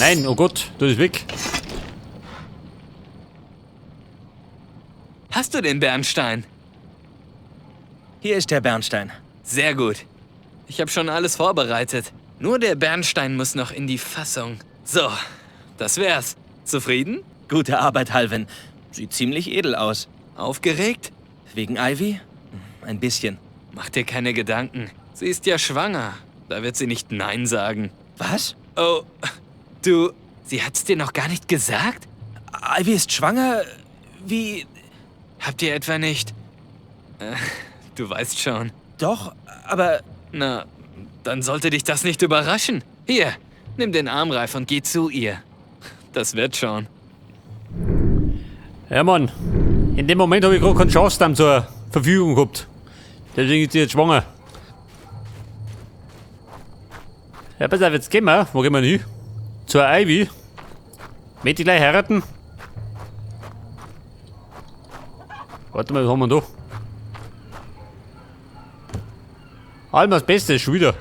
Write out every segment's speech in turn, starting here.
Nein, oh Gott, du bist weg. Hast du den Bernstein? Hier ist der Bernstein. Sehr gut. Ich habe schon alles vorbereitet. Nur der Bernstein muss noch in die Fassung. So, das wär's. Zufrieden? Gute Arbeit, Halvin. Sieht ziemlich edel aus. Aufgeregt? Wegen Ivy? Ein bisschen. Mach dir keine Gedanken. Sie ist ja schwanger. Da wird sie nicht Nein sagen. Was? Oh, du, sie hat's dir noch gar nicht gesagt? Ivy ist schwanger? Wie? Habt ihr etwa nicht? Du weißt schon. Doch, aber... Na, dann sollte dich das nicht überraschen. Hier, nimm den Armreif und geh zu ihr. Das wird schon. Ja, Mann. In dem Moment habe ich gerade keinen Schafstamm zur Verfügung gehabt. Deswegen ist sie jetzt schwanger. Ja, pass auf, jetzt gehen wir. Wo gehen wir denn hin? Zur Ivy. Möchte ich gleich heiraten? Warte mal, was haben wir da? Almas Beste, schon wieder.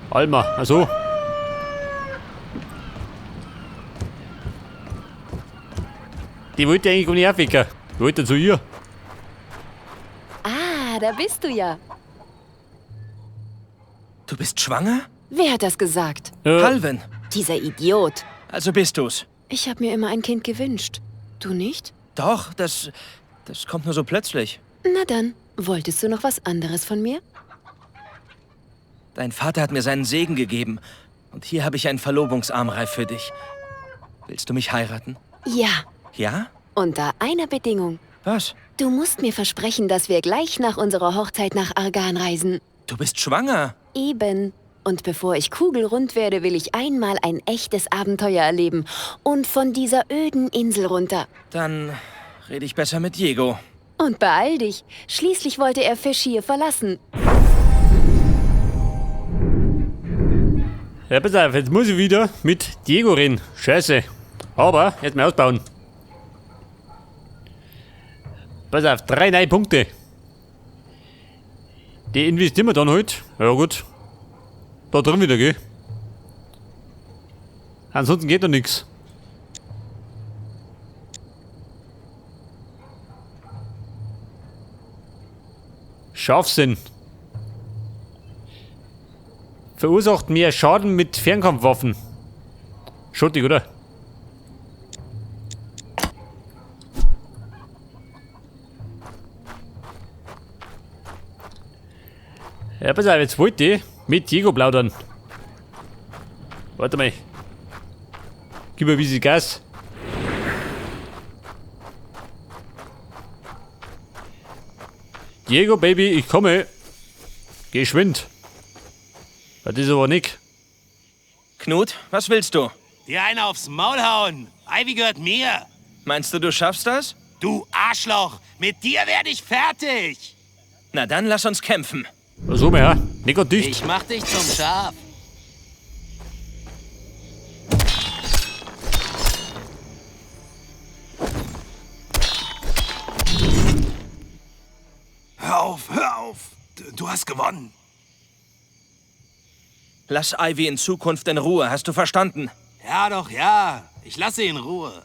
Alma, also. Die wollte eigentlich gar nicht aufwecken. Die wollte zu ihr. Ah, da bist du ja. Du bist schwanger? Wer hat das gesagt? Halvin. Dieser Idiot. Also bist du's. Ich habe mir immer ein Kind gewünscht. Du nicht? Doch, das kommt nur so plötzlich. Na dann, wolltest du noch was anderes von mir? Dein Vater hat mir seinen Segen gegeben. Und hier habe ich einen Verlobungsarmreif für dich. Willst du mich heiraten? Ja. Ja? Unter einer Bedingung. Was? Du musst mir versprechen, dass wir gleich nach unserer Hochzeit nach Argan reisen. Du bist schwanger. Eben. Und bevor ich kugelrund werde, will ich einmal ein echtes Abenteuer erleben. Und von dieser öden Insel runter. Dann rede ich besser mit Diego. Und beeil dich. Schließlich wollte er Fisch hier verlassen. Ja, pass auf, jetzt muss ich wieder mit Diego reden. Scheiße. Aber, jetzt mal ausbauen. Pass auf, 3 neue Punkte. Die investieren wir dann halt. Ja gut. Da drin wieder, gell? Ansonsten geht da nix. Scharfsinn. Verursacht mehr Schaden mit Fernkampfwaffen. Schottig, oder? Ja, pass auf, jetzt wollte ich mit Diego plaudern. Warte mal. Gib mir ein bisschen Gas. Diego, Baby, ich komme. Geschwind. Das ist aber nicht. Knut, was willst du? Dir einen aufs Maul hauen. Ivy gehört mir. Meinst du, du schaffst das? Du Arschloch, mit dir werde ich fertig. Na dann, lass uns kämpfen. So, ja. Nicht grad dicht. Ich mach dich zum Schaf. Hör auf, hör auf. Du hast gewonnen. Lass Ivy in Zukunft in Ruhe, hast du verstanden? Ja doch, ja. Ich lasse ihn in Ruhe.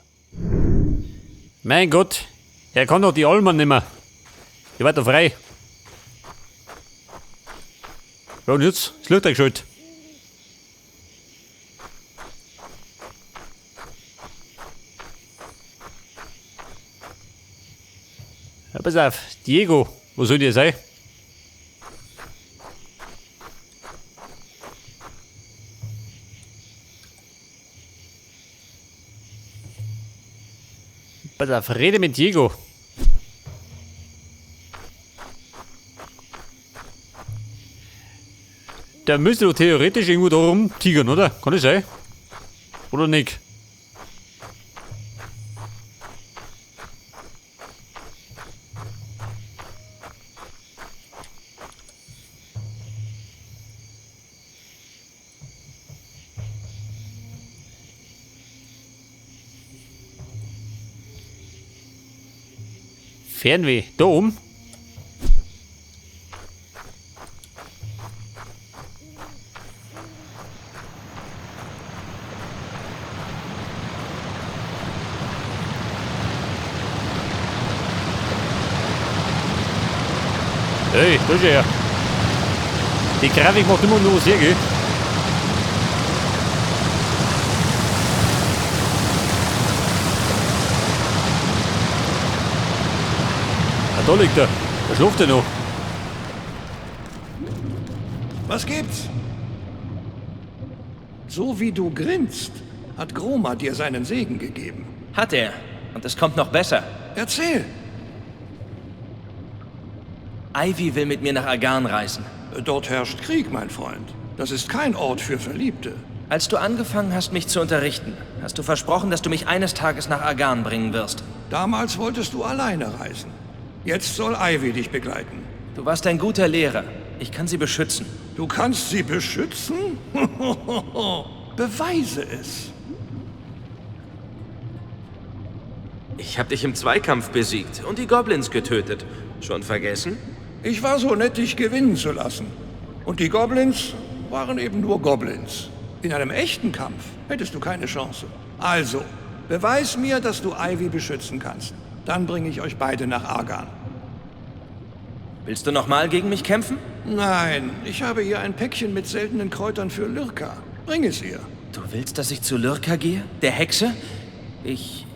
Mein Gott, er kann doch die Alman nimmer. Ich war da frei. Ja, und jetzt? Das Licht eingeschaltet. Ja, pass auf, Diego, wo soll der sein? Pass auf, rede mit Diego. Der müsste doch theoretisch irgendwo da rumtigern, oder? Kann das sein? Oder nicht? Fernweh. Da oben. Hey, da ist er. Die Grafik macht immer nur was her, gell? Ah, da liegt er. Da schläft er noch. Was gibt's? So wie du grinst, hat Groma dir seinen Segen gegeben. Hat er. Und es kommt noch besser. Erzähl. Ivy will mit mir nach Agarn reisen. Dort herrscht Krieg, mein Freund. Das ist kein Ort für Verliebte. Als du angefangen hast, mich zu unterrichten, hast du versprochen, dass du mich eines Tages nach Agarn bringen wirst. Damals wolltest du alleine reisen. Jetzt soll Ivy dich begleiten. Du warst ein guter Lehrer. Ich kann sie beschützen. Du kannst sie beschützen? Beweise es. Ich habe dich im Zweikampf besiegt und die Goblins getötet. Schon vergessen? Ich war so nett, dich gewinnen zu lassen. Und die Goblins waren eben nur Goblins. In einem echten Kampf hättest du keine Chance. Also, beweis mir, dass du Ivy beschützen kannst. Dann bringe ich euch beide nach Argan. Willst du nochmal gegen mich kämpfen? Nein, ich habe hier ein Päckchen mit seltenen Kräutern für Lyrka. Bring es ihr. Du willst, dass ich zu Lyrka gehe? Der Hexe? Ich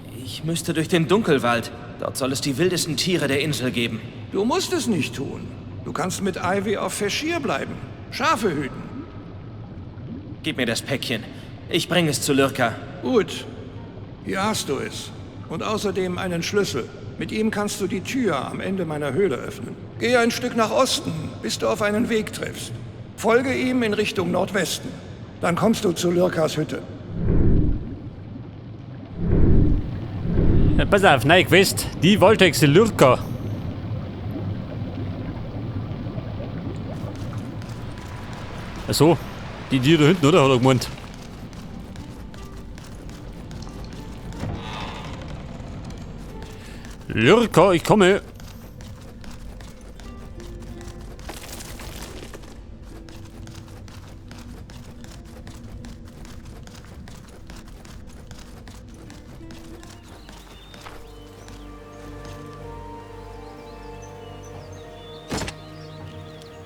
müsste durch den Dunkelwald. Dort soll es die wildesten Tiere der Insel geben. Du musst es nicht tun. Du kannst mit Ivy auf Feschir bleiben. Schafe hüten. Gib mir das Päckchen. Ich bringe es zu Lyrka. Gut. Hier hast du es. Und außerdem einen Schlüssel. Mit ihm kannst du die Tür am Ende meiner Höhle öffnen. Geh ein Stück nach Osten, bis du auf einen Weg triffst. Folge ihm in Richtung Nordwesten. Dann kommst du zu Lyrkas Hütte. Ja, pass auf, neue Quest. Die Waldhexe Lyrka. Ach so, die da hinten, oder? Hat er gemeint. Lyrka, ich komme.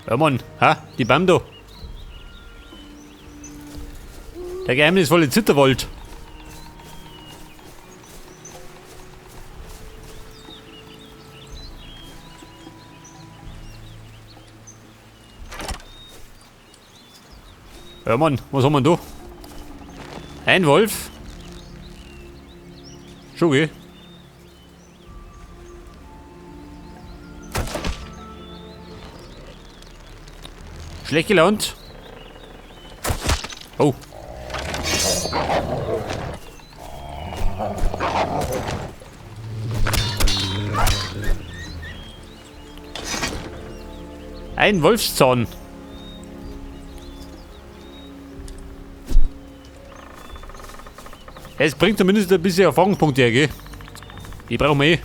Ja, Mann, ha, die Bam da. Der geheimnisvolle Zitterwald. Ja, Mann, was haben wir denn da? Ein Wolf. Schon, gell? Schlecht gelaunt. Oh. Ein Wolfszahn. Es bringt zumindest ein bisschen Erfahrungspunkte her, gell? Die brauchen wir eh.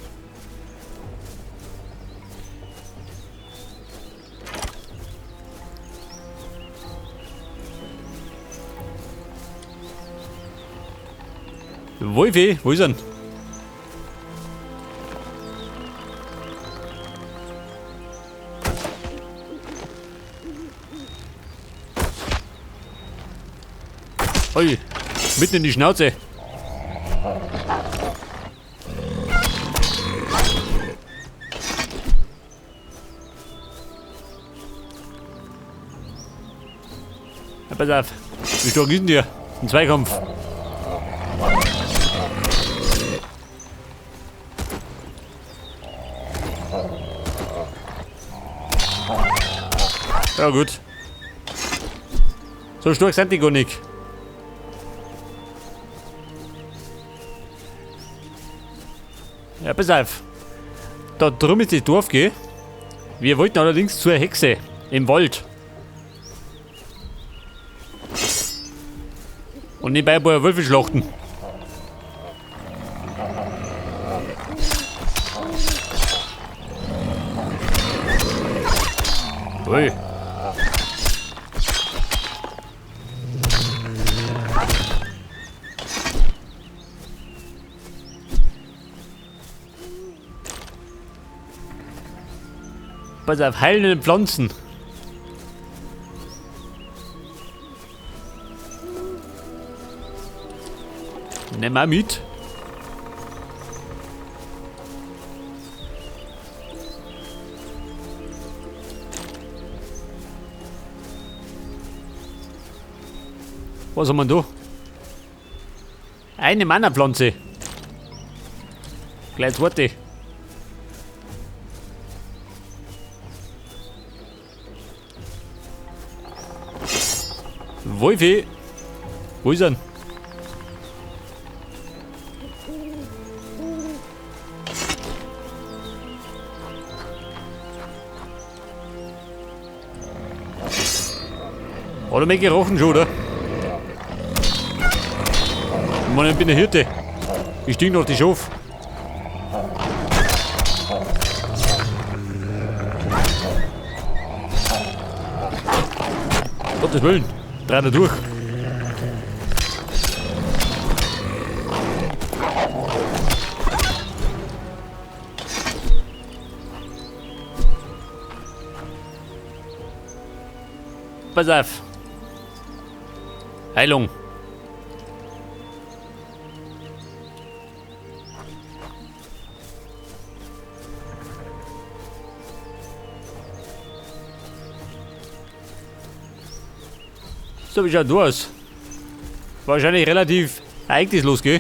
Wolfi, wo ist er denn? Ui, mitten in die Schnauze. Ja, pass auf, wie stark ist denn der? Ein Zweikampf. Ja gut. So stark sind die gar nicht. Ja, pass auf. Da drüben ist das Dorf, gell? Wir wollten allerdings zur Hexe im Wald. Und nebenbei ein paar Wölfe schlachten. Ui. Pass auf, heilende Pflanzen. Nehmen wir mit. Was haben wir da? Eine Mana-Pflanze. Gleich zweite. Wolfi! Wo ist er? Hat er mich gerochen schon, oder? Ich meine, ich bin der Hirte. Ich stink noch die Schaf. Gottes Willen, dreh da durch. Pass auf. Heilung. So, wie schaut du aus? Wahrscheinlich relativ ereignislos, gell?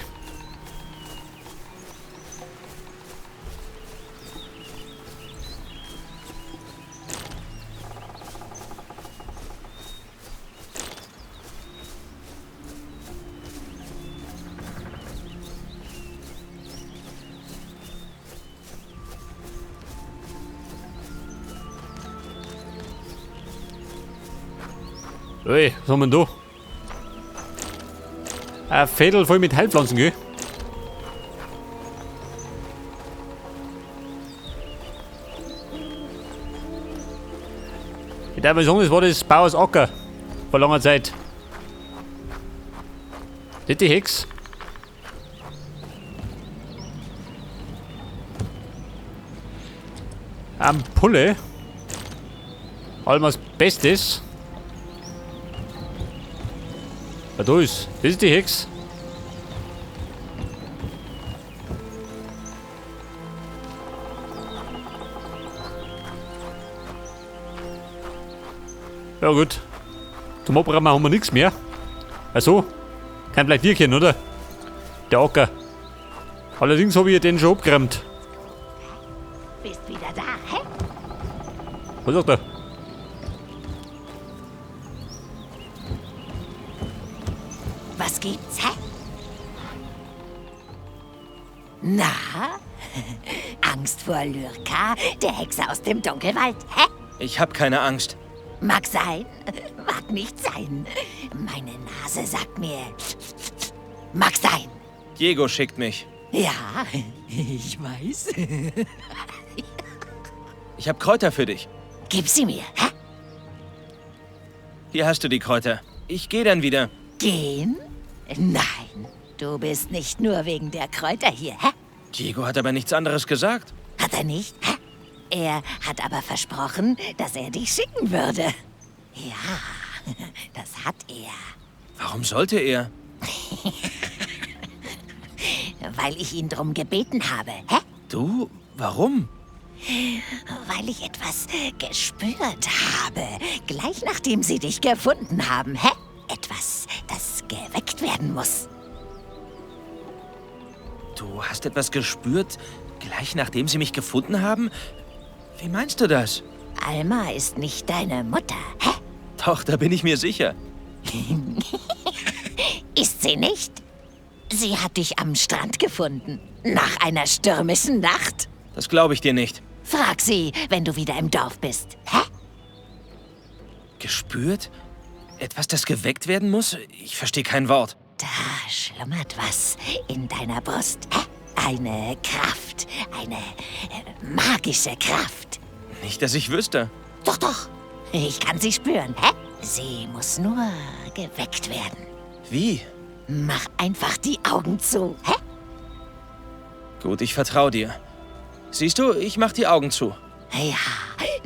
Ui, was haben wir denn da? Ein Fädel voll mit Heilpflanzen, gell? Ich darf mal sagen, das war das Bauers Acker vor langer Zeit. Nicht die Hex? Ampulle. Almas Bestes. Ah, da ist. Das ist die Hex. Ja gut. Zum Abräumen haben wir nichts mehr. Also, kein vielleicht Tierchen, oder? Der Acker. Allerdings habe ich den schon abgeräumt. Bist wieder da, hä? Was sagt er? Was gibt's, hä? Na? Angst vor Lyrka, der Hexe aus dem Dunkelwald, hä? Ich hab keine Angst. Mag sein, mag nicht sein. Meine Nase sagt mir, mag sein. Diego schickt mich. Ja, ich weiß. Ich hab Kräuter für dich. Gib sie mir, hä? Hier hast du die Kräuter. Ich geh dann wieder. Gehen? Nein, du bist nicht nur wegen der Kräuter hier, hä? Diego hat aber nichts anderes gesagt. Hat er nicht, hä? Er hat aber versprochen, dass er dich schicken würde. Ja, das hat er. Warum sollte er? Weil ich ihn drum gebeten habe, hä? Du? Warum? Weil ich etwas gespürt habe, gleich nachdem sie dich gefunden haben, hä? Etwas, das geweckt werden muss. Du hast etwas gespürt, gleich nachdem sie mich gefunden haben? Wie meinst du das? Alma ist nicht deine Mutter, hä? Doch, da bin ich mir sicher. Ist sie nicht? Sie hat dich am Strand gefunden. Nach einer stürmischen Nacht. Das glaube ich dir nicht. Frag sie, wenn du wieder im Dorf bist. Hä? Gespürt? Etwas, das geweckt werden muss? Ich verstehe kein Wort. Da schlummert was in deiner Brust. Hä? Eine Kraft. Eine magische Kraft. Nicht, dass ich wüsste. Doch, doch. Ich kann sie spüren. Hä? Sie muss nur geweckt werden. Wie? Mach einfach die Augen zu. Hä? Gut, ich vertraue dir. Siehst du, ich mach die Augen zu. Ja,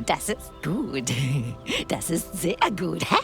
das ist gut. Das ist sehr gut. Hä?